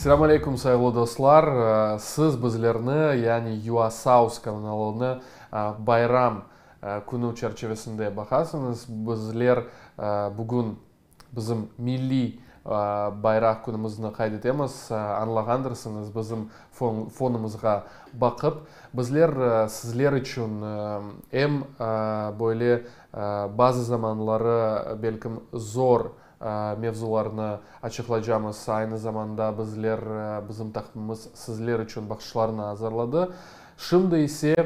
Selâm aleyküm, sayğılı dostlar! Siz bizlerni, yani UA South kanalını bayram künü çerçivesinde baqasıñız. Bizler bugün bizim milliy bayraq künümizni qayd etemiz. Añlağandırsıñız bizim fonumızğa baqıp. Bizler sizler içün em böyle bazı zamanları belkim zor mevzularnı açıqlacamız. Aynı zamanda bizler, bizim taqımımız sizler içün baqışlarnı azırladı. Şimdi ise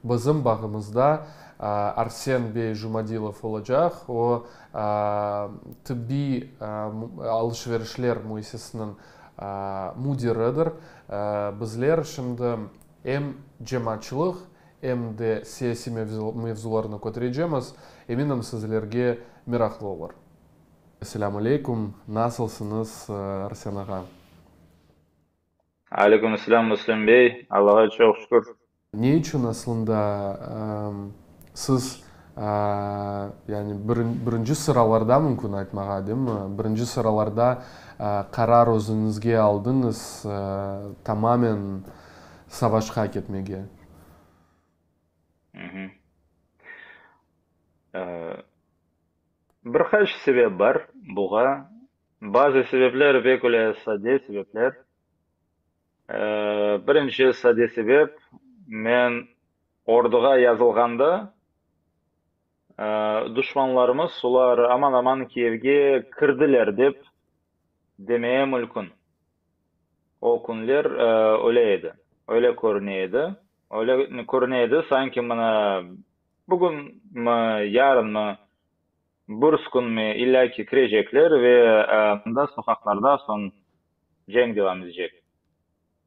bizim bağımızda Arsen bey Jumadilov olacaq. O, tıbbiy alış-verişler müessisesiniñ müdiridir. Bizler şimdi em cemaatçılıq, em de siyasiy mevzularnı köterecemiz. Eminim, sizlerge meraqlı olur. Selâm aleyküm! Nasılsıñız, Arsen ağa? Aleyküm selâm, Müslim bey. Allağa çoq şükür. Ne içün aslında siz, yani birinci sıralarda mümkün aytmağa, değil mi? Birinci sıralarda qarar özüñizge aldıñız tamamen savaşqa ketmege? Bir qaç sebep bar buğa. Bazı sebepler pek öyle sade sebepler. Birinci sade sebep, men orduğa yazılğanda duşmanlarımız olar aman-aman Kiyevge kirdiler dep demeye mümkün. O künler öyle edi, öyle körüne edi. Öyle körüne edi, sanki mına bugünmi, yarınmı, burskünmi illâ ki kirecekler ve mında soqaqlarda soñ cenk devam etecek.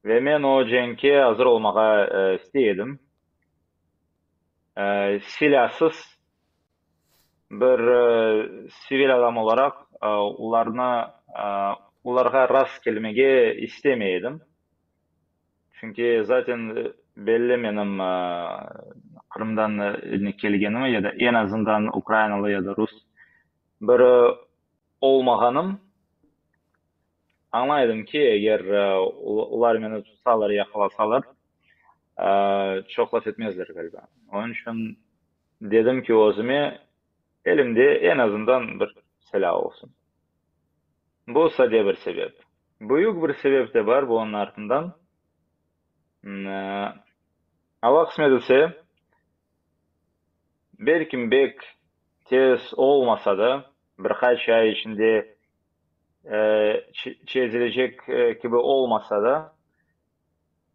Ve men o cenkke azır olmağa istey edim. Silâsız bir sivil adam olaraq olarnı, olarğa rast kelmege istemey edim. Çünki zaten belli menim Qırımdan kelgenim ya da eñ azından ukrainalı ya da rus biri olmağanım. Añlay edim ki, eger olar meni tutsalar, yaqalasalar, çoq laf etmezler ğaliba. Onıñ içün dedim ki, özüme, elimde eñ azından bir silâ olsun. Bu sade bir sebep. Büyük bir sebep de bar bunıñ artından. Alla qısmet etse, belkim bek tez olmasa da, bir qaç ay içinde çezilecek kibi olmasa da,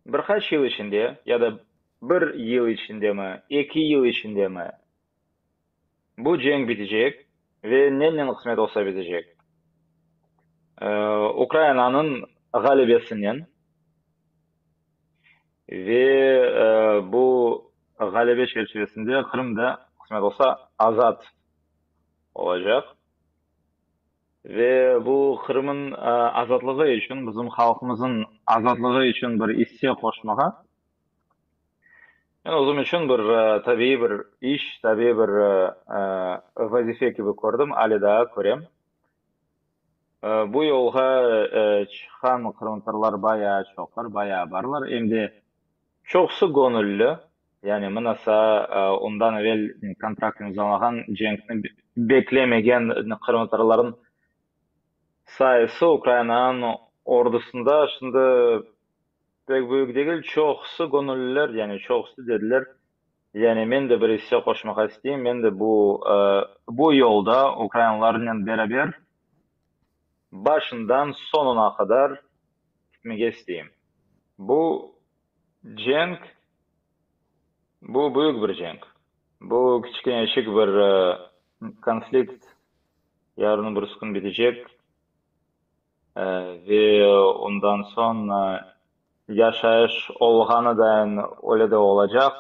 bir qaç yıl içinde ya da bir yıl içindemi, eki yıl içindemi bu cenk bitecek ve nenen qısmet olsa bitecek. Ukrainanıñ ğalebesinen ve bu ğalebe çerçivesinde Qırım da qısmet olsa azat olacaq. Ve bu Qırımnıñ azatlığı içün, bizim halqımıznıñ azatlığı içün bir isse qoşmağa men özüm içün bir tabiiy bir iş, tabiiy bir vazife kibi kördim, ale daa körem. Bu yolğa çıqqan qırımtatarlar bayağı çoqlar, bayağı barlar. Em de çoqusı göñülli, yani mınasa ondan evel kontrakt imzalağan, cenkni beklemegen qırımtatarlarnıñ sayısı Ukrainanıñ ordusında şimdi pek büyük degil. Çoqusı göñülliler, yani çoqusı dediler, yani men de bir isse qoşmağa isteyim, men de bu bu yolda ukrainlernen beraber başından soñuna qadar ketmege isteyim. Bu cenk, bu büyük bir cenk. Bu kiçkeneçik bir konflikt yarın birisi kün bitecek ve ondan soñ yaşayış olğanı dayın öyle de olacaq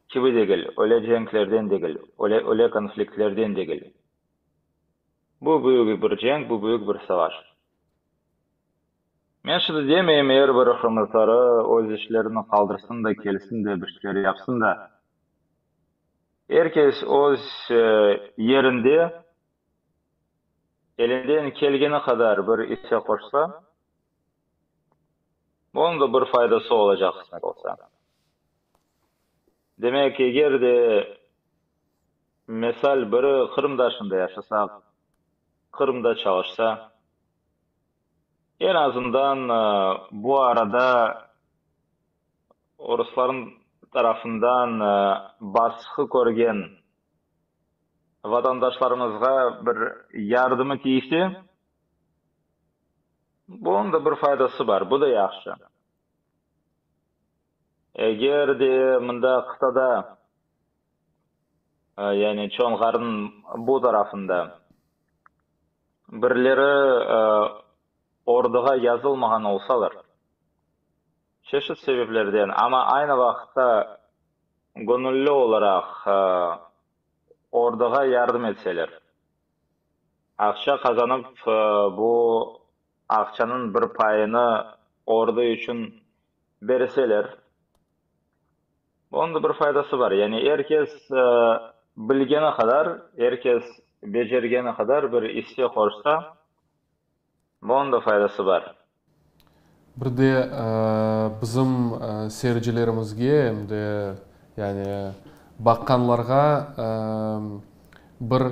kibi degil, öyle cenklerden degil, öyle öyle konfliktlerden degil. Bu büyük bir cenk, bu büyük bir savaş. Men şimdi demeyim, er bir qırımtatarı öz işlerini qaldırsın da, kelsin de, bir şeyler yapsın da. Er kes öz yerinde. Elinden kelgeni qadar bir isse qoşsa, bunıñ da bir faydası olacaq, qısmet olsa. Demek, eger de, misal, biri Qırımda şimdi yaşasa, Qırımda çalışsa, eñ azından bu arada oruslarnıñ tarafından basqı körgen vatandaşlarımızğa bir yardımı tiyse, bunıñ da bir faydası bar, bu da yahşı. Eger de mında qıtada, yani Çonğarnıñ bu tarafında birileri orduğa yazılmağan olsalar, çeşit sebeplerden, amma aynı vaqıtta göñülli olaraq orduğa yardım etseler, aqça qazanıp, bu aqçanıñ bir payını ordu içün berseler, bunıñ da bir faydası bar. Yani er kes bilgeni qadar, er kes becergeni qadar bir isse qoşsa, bunıñ da faydası bar. Bir de bizim seyircilerimizge, em de yani baqqanlarğa bir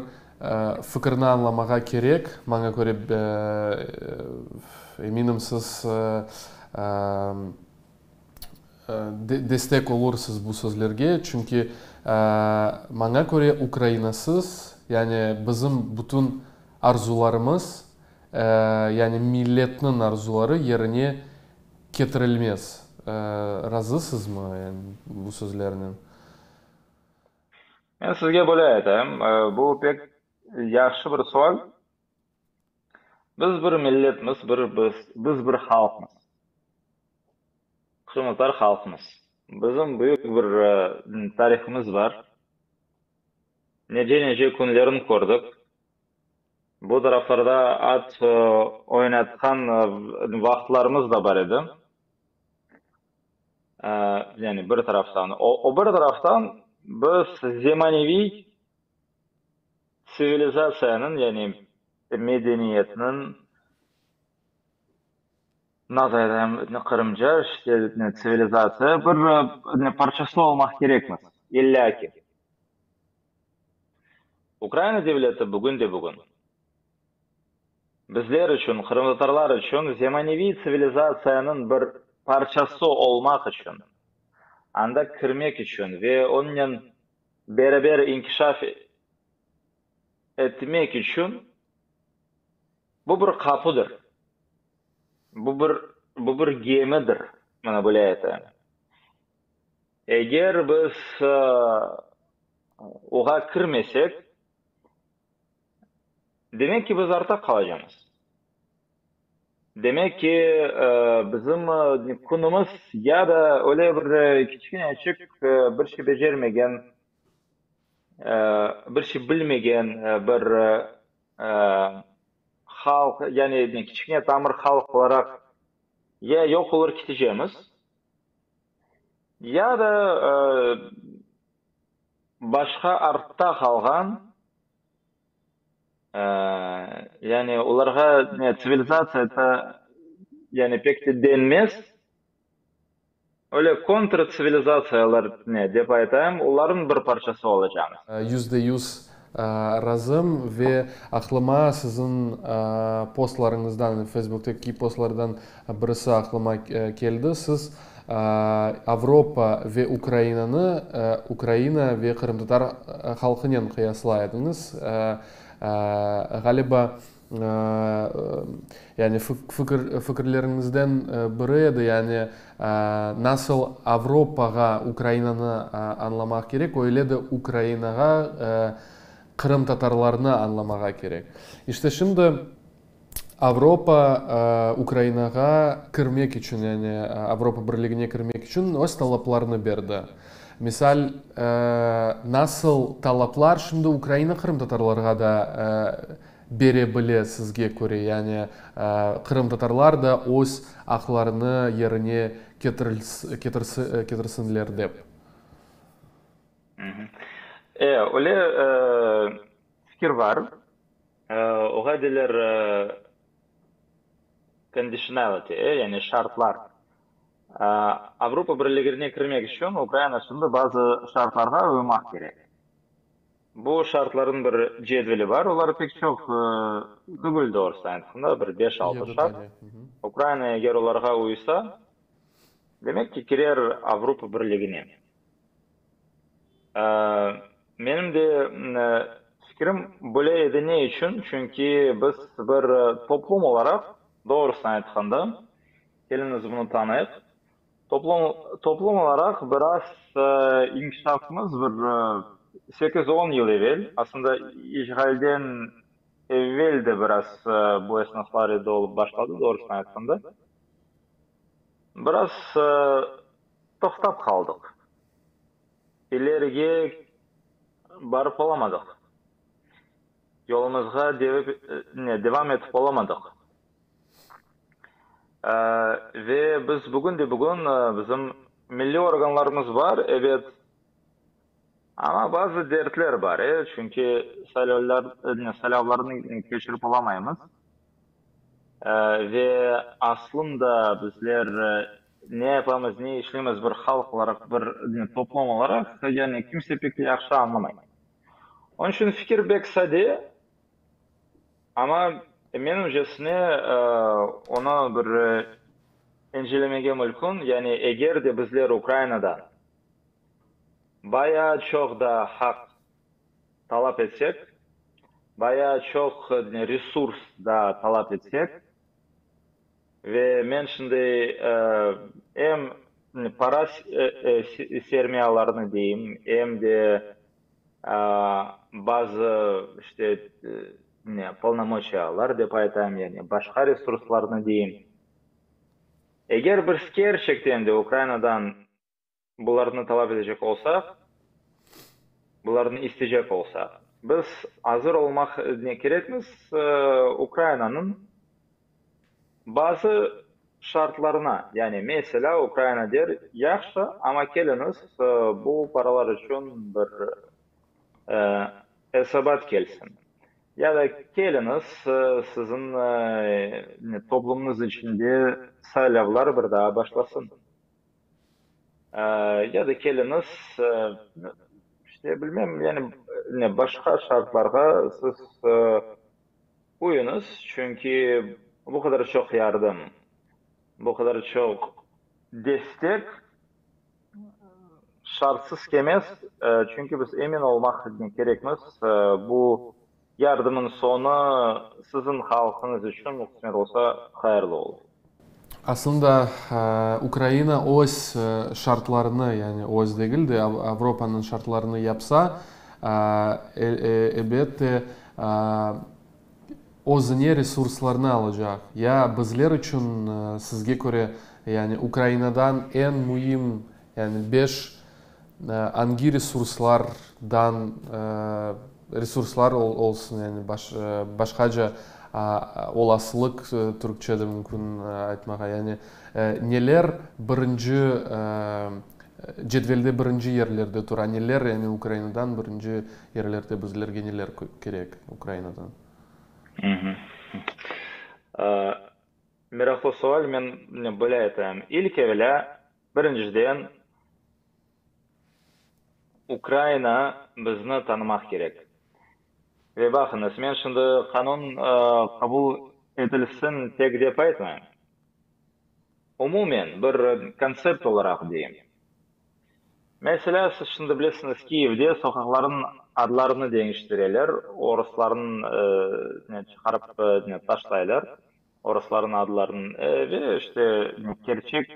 fikirni añlamağa kerek, maña köre, eminim, siz destek olursız bu sözlerge, çünki maña köre, Ukrainasız, yani bizim bütün arzularımız, yani milletniñ arzuları yerine ketirilmez. Razısızmı yani bu sözlernen? Men sizge böyle aytayım, bu pek yahşı bir sual. Biz bir milletmiz, bir biz, biz bir halqmız. Qırımtatar halqmız. Bizim büyük bir tarihimiz bar. Nece-nece künlerin kördik. Bu taraflarda at oynatqan vaqıtlarımız da bar edi. Yani bir taraftan. O, o bir taraftan biz zemaneviy tsivilizatsiyanıñ, yani medeniyetniñ, nasıl aytayım, qırımca, işte, tsivilizatsiya bir parçası olmaq kerekmiz, illâ ki. Ukraina devleti bugün de bugün bizler içün, qırımtatarlar içün zemaneviy tsivilizatsiyanıñ bir parçası olmaq içün, anda kirmek içün ve onnen beraber inkişaf etmek içün bu bir qapudır, bu bir, bu bir gemidir, mına böyle aytayım. Eger biz oğa kirmesek, demek ki, biz artta qalacamız. Demek ki, bizim künümiz ya da öyle bir kiçkeneçik, bir şey becermegen, bir şey bilmegen bir halq, yani kiçkene tamır halq olaraq ya yoq olur ketecemiz, ya da başqa artta qalğan, yani olarğa tsivilizatsiya da yani pek de denmez, öyle kontrtsivilizatsiyalar ne dep aytayım, olarnıñ bir parçası olacamız. %100 razım ve aqlıma siziñ postlarıñızdan, Facebooktaki postlardan birisi aqlıma keldi. Siz Avropa ve Ukrainanı Ukraina ve qırımtatar halqınen qıyaslay ediñiz. Ğaliba, yani fikir, fikirleriñizden biri edi, yani nasıl Avropağa Ukrainanı añlamaq kerek, öyle de Ukrainağa qırımtatarlarnı añlamağa kerek. İşte şimdi Avropa Ukrainağa kirmek içün, yani Avropa Birligine kirmek içün öz talaplarını berdi. Misal, nasıl talaplar şimdi Ukraina qırımtatarlarğa da bere bile sizge köre, yani qırımtatarlar da öz aqlarını yerine ketirsinler dep? E, öyle fikir bar. Oğa deyler conditionality, yani şartlar. Avropa Birligine kirmek içün Ukraina şimdi bazı şartlarğa uymaq kerek. Bu şartlarnıñ bir cedveli bar, olar pek çoq degil, doğrusını aytqanda, bir beş-altı şart. Ukraina eger olarğa uysa, demek ki, kirer Avropa Birligine. Menim de fikrim böyle edi, ne içün? Çünki biz bir toplum olaraq, doğrusını aytqanda, keliñiz bunı tanıyıq, Toplum, toplum olaraq biraz inkişafımız bir sekiz-on yıl evel, aslında işğalden evel de biraz bu esnaslar edi olıp başladı, doğrusını aytqanda. Biraz toqtap qaldıq. İlerige barıp olamadıq. Yolumızğa devam etip olamadıq. Ve biz bugün de bugün bizim milliy organlarımız bar, ebet, amma bazı dertler bar, e, çünki saylavlar, saylavlarnı keçirip olamaymız. Ve aslında bizler ne yapamız, ne işleymiz bir halq olaraq, bir toplum olaraq, yani kimse pek de yahşı añlamay. Onıñ içün fikir pek sade. Amma menimcesine, onı bir incelemege mülkün, yani eger de bizler Ukrainadan bayağı çoq da haq talap etsek, bayağı çoq resurs da talap etsek, ve men şimdi em para sermiyalarını deyim, em de Bazı, işte, ne, polnomoçiyalar dep aytayım, yani başqa resurslarnı deyim. Eger biz kerçekten de Ukrainadan bularnı talap etecek olsaq, bularnı isteycek olsaq, biz azır olmaq ne kerekmiz, Ukrainanıñ Bazı şartlarına, yani meselâ, Ukraina der, yahşı, amma keliñiz, bu paralar içün bir esabat kelsin. Ya da keliñiz, siziñ toplumıñız içinde saylavlar bir daa başlasın. Ya da keliñiz, işte, bilmem, yani başqa şartlarğa siz Uyuñız, çünki bu qadar çoq yardım, bu qadar çoq destek şartsız kelmez, çünki biz emin olmaq kerekmiz, bu yardımnıñ soñu siziñ halqıñız içün, qısmet olsa, hayırlı olur. Aslında, Ukraina öz şartlarını, yani öz degil de, Avropanıñ şartlarını yapsa, elbette, özüne resurslarnı alacaq. Ya bizler içün, sizge köre, yani Ukrainadan eñ müim, yani beş angi resurslardan resurslar olsun, yani başqaca olasılıq türkçe de mümkün aytmağa, yani neler birinci cedvelde birinci yerlerde tura, neler, yani Ukrainadan birinci yerlerde bizlerge neler kerek Ukrainadan? Meraqlı sual, men böyle aytayım, ilk evelâ, birinciden, Ukraina bizni tanımaq kerek. Ve baqıñız, men şimdi qanun qabul etilsin tek dep aytmayım. Umumen, bir kontsept olaraq deyim. Meselâ, siz şimdi bilesiñiz, Kiyevde soqaqlarnıñ adlarını deñiştireler, oruslarnıñ çıqarıp taşlaylar, oruslarnıñ adlarını ve işte kerçek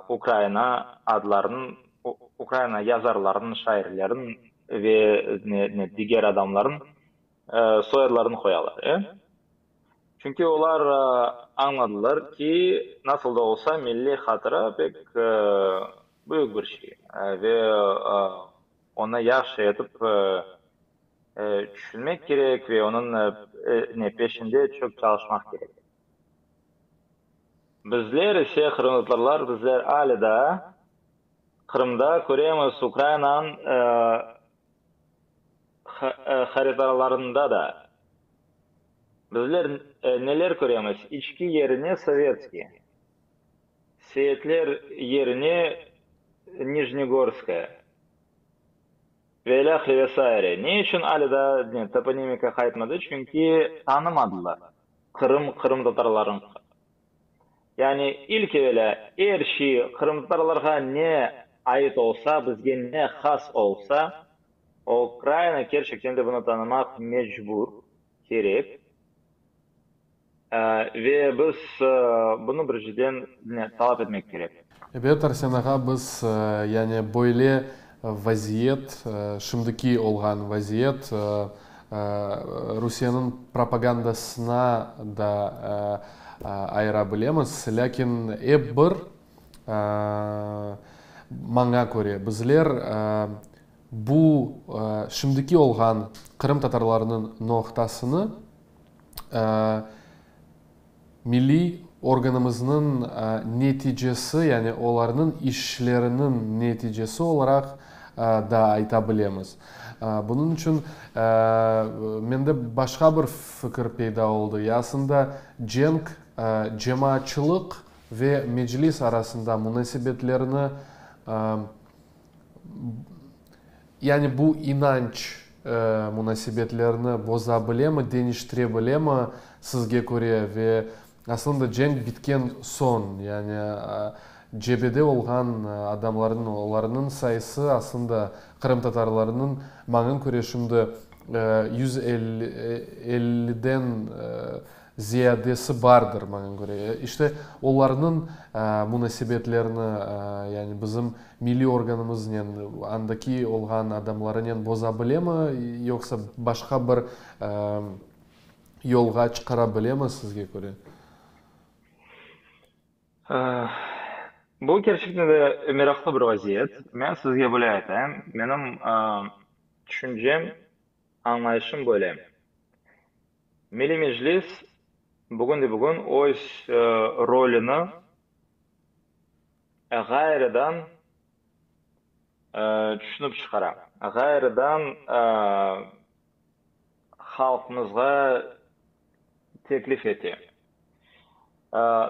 Ukraina adlarınıñ, Ukraina yazarlarınıñ, şairleriniñ ve diger adamlarnıñ soyadlarını qoyalar. Çünki olar añladılar ki, nasıl da olsa, milliy hatıra pek büyük bir şey ve onı yahşı etip tüşünmek kerek ve onıñ peşinde çoq çalışmaq kerek. Bizler ise, qırımtatarlar, bizler alâ daa Qırımda köremiz Ukrainanıñ. haritalarında da bizler neler köremiz? İçki yerine Sovetskiy, Seyitler yerine Nijnegorskaya ve ilâhre ve saire. Ne içün alâ daa toponimika qaytmadı? Çünki tanımadılar Qırım qırımtatarlarınki. Yani ilk evelâ er şey qırımtatarlarğa ne ait olsa, bizge ne has olsa, Ukraina kerçekten de bunı tanımaq mecbur, kerek. Ve biz bunı birinciden talap etmek kerek. Ebet, Arsen ağa, biz yani böyle vaziyet, şimdiki olğan vaziyet Rusiyeniñ propagandasına da ayıra bilemiz, lâkin ep bir, maña köre, bizler bu şimdiki olğan qırımtatarlarnıñ noqtasını milliy organımıznıñ neticesi, yani olarnıñ işleriniñ neticesi olaraq da ayta bilemiz. Bunıñ içün mende başqa bir fikir peyda oldı. Ya aslında cenk cemaatçılıq ve Meclis arasında munasebetlerni, Yani bu inanç munasebetlerni boza bilemi, deñiştire bilemi sizge köre ve aslında cenk bitken soñ, yani cebede olğan adamlarnıñ, olarnıñ sayısı aslında qırımtatarlarnıñ, maña köre, şimdi 150-den ziyadesi bardır, maña köre. İşte, olarnıñ munasebetlerini, yani bizim milliy organımıznen, andaki olğan adamlarınen boza bilemi, yoqsa başqa bir yolğa çıqara bilemi, sizge köre? Bu kerçekten de meraqlı bir vaziyet. Men sizge böyle aytayım, menim tüşüncem, añlayışım böyle. Milliy Meclis bugün-de-bugün öz rolüni ğayrıdan tüşünip çıqara, ğayrıdan halqımızğa teklif ete.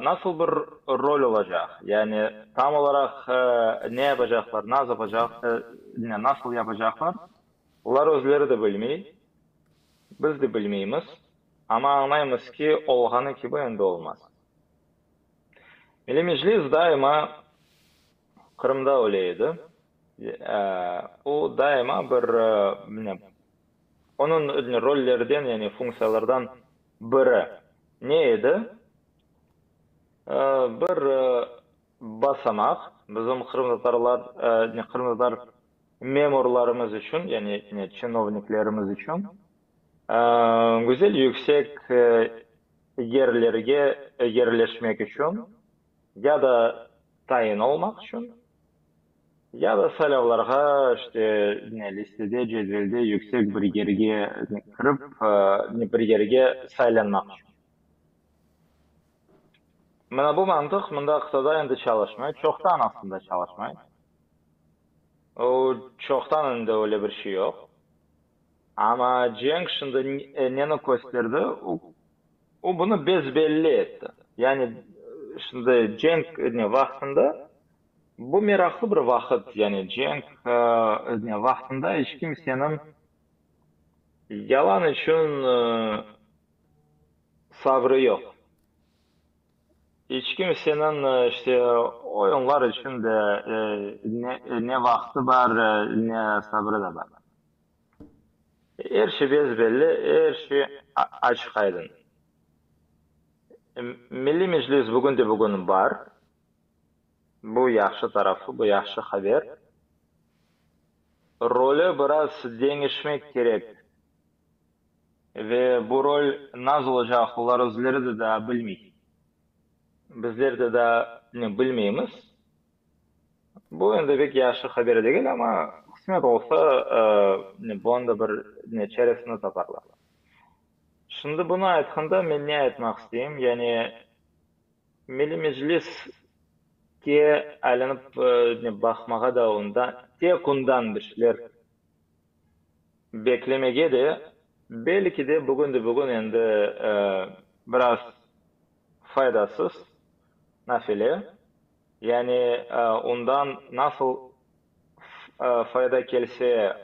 Nasıl bir rol olacaq? Yani tam olaraq ne yapacaqlar, nasıl yapacaqlar, olar özleri de bilmey. Biz de bilmeymiz, amma añlaymız ki, olğanı kibi endi olmaz. Milliy Meclis daima Qırımda öyle edi. O daima bir, onıñ rollerden, yani funktsiyalardan biri ne edi? Bir basamaq, bizim qırımtatarlar, qırımtatar memurlarımız içün, yani çinovniklerimiz içün güzel yüksek yerlerge yerleşmek içün ya da tayin olmaq içün, ya da saylavlarğa işte listede, cedvelde yüksek bir yerge kirip, bir yerge saylanmaq içün. Mına bu mantıq mında qıtada endi çalışmay, çoqtan aslında çalışmay. O, çoqtan endi öyle bir şey yoq. Amma cenk şimdi neni kösterdi? O, o bunı bes-belli etti. Yani, şimdi cenk vaqtında, bu meraqlı bir vaqıt, yani cenk vaqtında iç kimseniñ yalan içün sabrı yoq. İç kimseniñ işte oyunlar içün de ne vaqtı bar, ne sabrı da bar. Er şey bes-belli, er şey açıq-aydın. Milliy Meclis bugün de bugün bar. Bu yahşı tarafı, bu yahşı haber. Rolü biraz deñişmek kerek. Ve bu rol nasıl olacaq, olar özleri de daa bilmey. Bizler de daa bilmeymiz. Bu endi pek yahşı haber degil, amma qısmet olsa, bunıñ da bir çaresini taparlar. Şimdi bunı aytqanda men ne aytmaq isteyim, yani Milliy Mecliske aylanıp baqmağa da ondan, tek ondan bir şeyler. Beklemege de, belki de bugün-de-bugün endi biraz faydasız, nafile, yani ondan nasıl fayda kelse,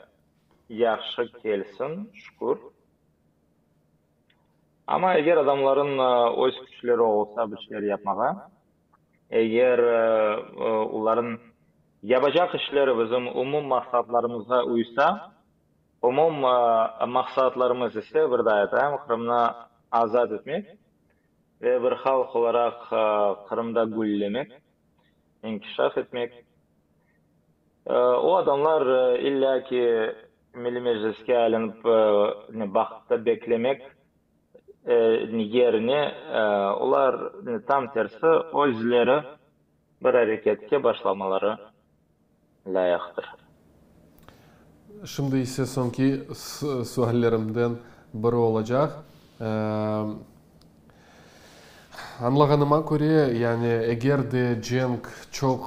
yahşı kelsin, şükür. Amma eger adamların öz küçleri olsa bir şeyler yapmağa, eger oların yapacaq işleri bizim umum maqsatlarımızğa uysa, umum maqsatlarımız ise, bir daa aytayım, Qırımnı azat etmek ve bir halq olaraq Qırımda güllemek, inkişaf etmek, o adamlar illâ ki Milliy Mecliske aylanıp baqıp beklemek yerine, olar tam tersi özleri bir areketke başlamaları lâyıqtır. Şimdi ise soñki suallerimden biri olacaq. Añlağanıma köre, yani eger de cenk çoq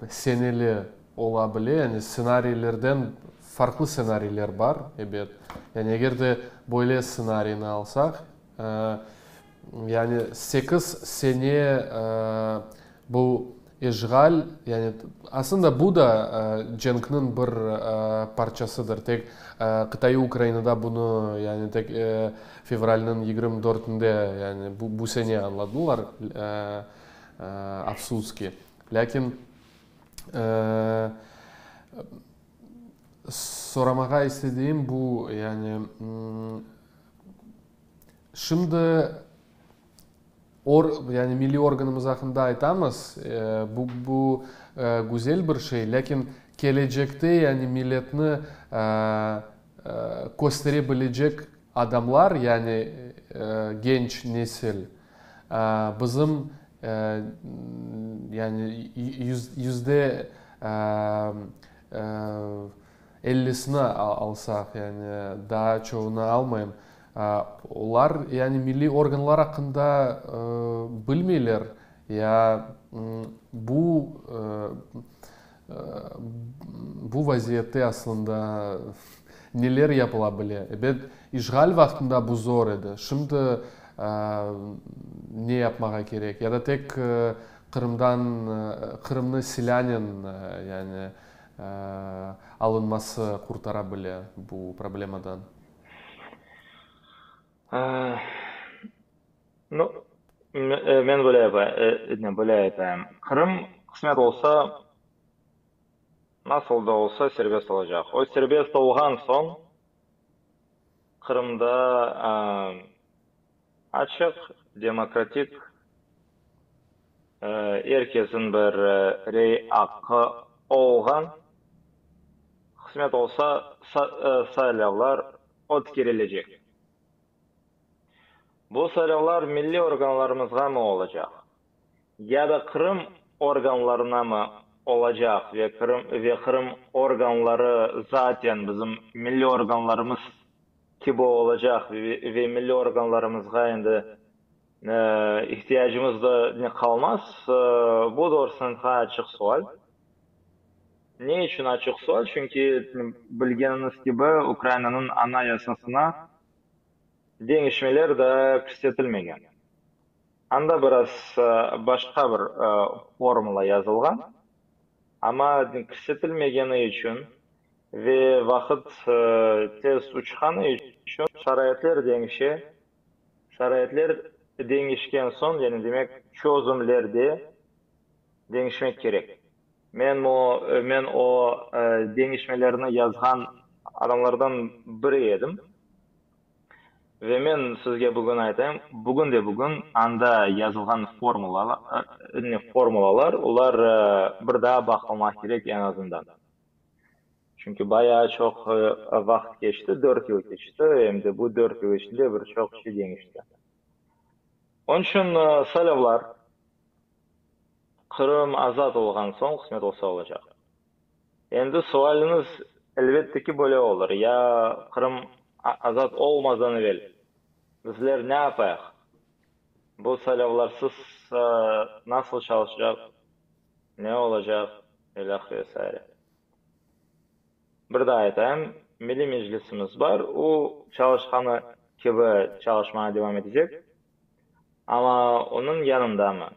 seneli ola bile, yani stsenariylerden farqlı stsenariyler bar, ebet. Yani eger de böyle stsenariyni alsaq, yani sekiz sene bu işğal, yani aslında bu da cenkniñ bir parçasıdır, tek qıtaiy Ukrainada bunı yani tek fevralniñ 24-nde, yani bu sene añladılar, afsus ki. Lâkin soramağa istediğim bu, yani şimdi yani milliy organımız aqqında aytamız, bu, bu güzel bir şey, lâkin kelecekte yani milletni köstere bilecek adamlar, yani genç nesil, bizim yani %50-sini alsaq, yani daa çoğunı almayım, olar yani milliy organlar aqqında bilmeyler, ya bu bu vaziyette aslında neler yapıla bile? Ebet, işğal vaqtında bu zor edi. Şimdi ne yapmağa kerek? Ya da tek Qırımdan, Qırımnı silânen yani alınması qurtara bile bu problemadan? Nu, men böyle yapayım, böyle aytayım. Qırım qısmet olsa, nasıl da olsa serbest olacaq. O serbest olğan soñ Qırımda açıq, demokratik, er kesin bir rey aqqı olğan, qısmet olsa, saylavlar ötkerilecek. Bu saylavlar milliy organlarımızğamı olacaq, ya da Qırım organlarınamı olacaq ve Qırım ve Qırım organları zaten bizim milliy organlarımız kibi olacaq ve milliy organlarımızğa endi ihtiyacımız da qalmaz, bu doğrusından açıq sual. Ne içün açıq sual? Çünki bilgeniñiz kibi, Ukrainanıñ Anayasasına deñişmeler daa kirsetilmegen. Anda biraz başqa bir formula yazılğan, amma kirsetilmegeni içün ve vaqıt tez uçqanı içün şaraitler deñişe. Şaraitler deñişken soñ, yani demek, çözümler de deñişmek kerek. Men o, men o deñişmelerni yazğan adamlardan biri edim. Ve men sizge bugün aytayım, bugün de bugün anda yazılğan formulalar, formulalar, olar bir daa baqılmaq kerek eñ azından. Çünki bayağı çoq vaqıt keçti, 4 yıl keçti, em de bu 4 yıl içinde bir çoq şey deñişti. Onıñ içün saylavlar Qırım azat olğan soñ, qısmet olsa, olacaq. Endi sualiñiz, elbette ki, böyle olur, ya Qırım azat olmazdan evel bizler ne yapayıq? Bu saylavlarsız nasıl çalışacaq, ne olacaq, ilâhre ve saire. Bir daa aytayım. Milliy Meclisimiz bar, o çalışqanı kibi çalışmağa devam etecek, amma onıñ yanındamı,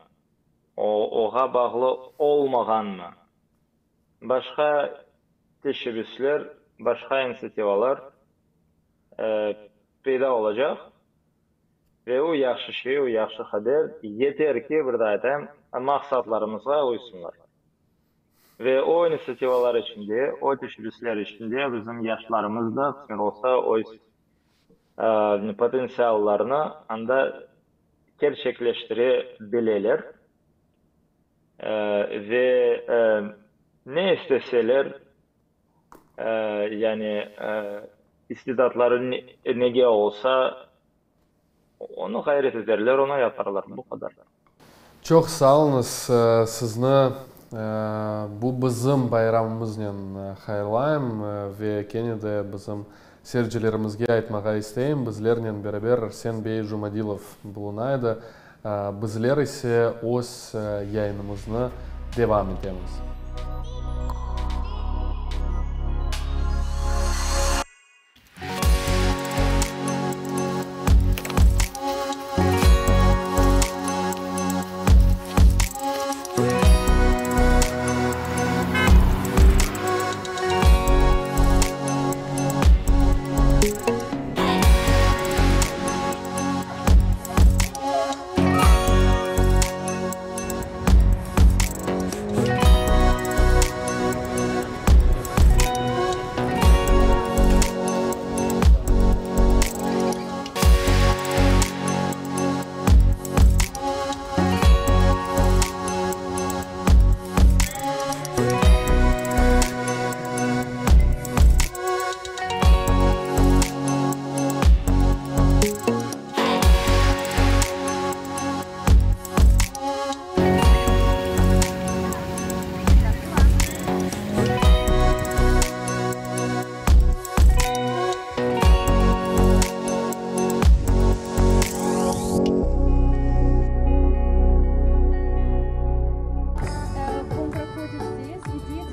o, oğa bağlı olmağanmı, başqa teşebbüsler, başqa intsiativalar peyda olacaq ve o yahşı şey, o yahşı haber, yeter ki, bir daa aytayım, maqsatlarımızğa uysınlar. Ve o inisiativalar içinde, o teşebbüsler içinde bizim yaşlarımız da, qısmet olsa, öz potentsiallarını anda kerçekleştire bileler. Ve ne isteseler, yani istidatları nege olsa, Onı ğayret eterler, onı yaparlar, bu qadar. Çoq sağ oluñız, sizni bu bizim bayramımıznen hayırlayım ve kene de bizim seyircilerimizge aytmağa isteyim, bizlernen beraber Arsen bey Jumadilov buluna edi, bizler ise öz yayınımıznı devam etemiz.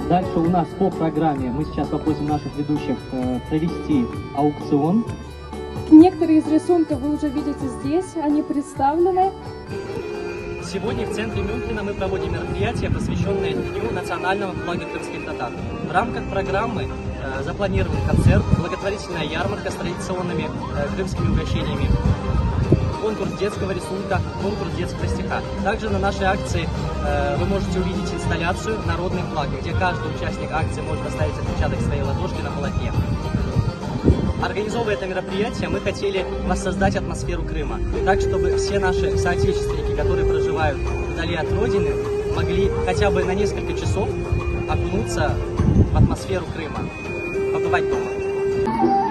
Дальше у нас по программе мы сейчас попросим наших ведущих э, провести аукцион. Некоторые из рисунков вы уже видите здесь, они представлены. Сегодня в центре Мюнхена мы проводим мероприятие, посвященное Дню национального флага крымских татар. В рамках программы э, запланирован концерт, благотворительная ярмарка с традиционными э, крымскими угощениями, конкурс детского рисунка, конкурс детского стиха. Также на нашей акции э, вы можете увидеть инсталляцию «Народный флаг», где каждый участник акции может оставить отпечаток своей ладошки на полотне. Организовывая это мероприятие, мы хотели воссоздать атмосферу Крыма, так, чтобы все наши соотечественники, которые проживают вдали от родины, могли хотя бы на несколько часов окунуться в атмосферу Крыма, побывать дома.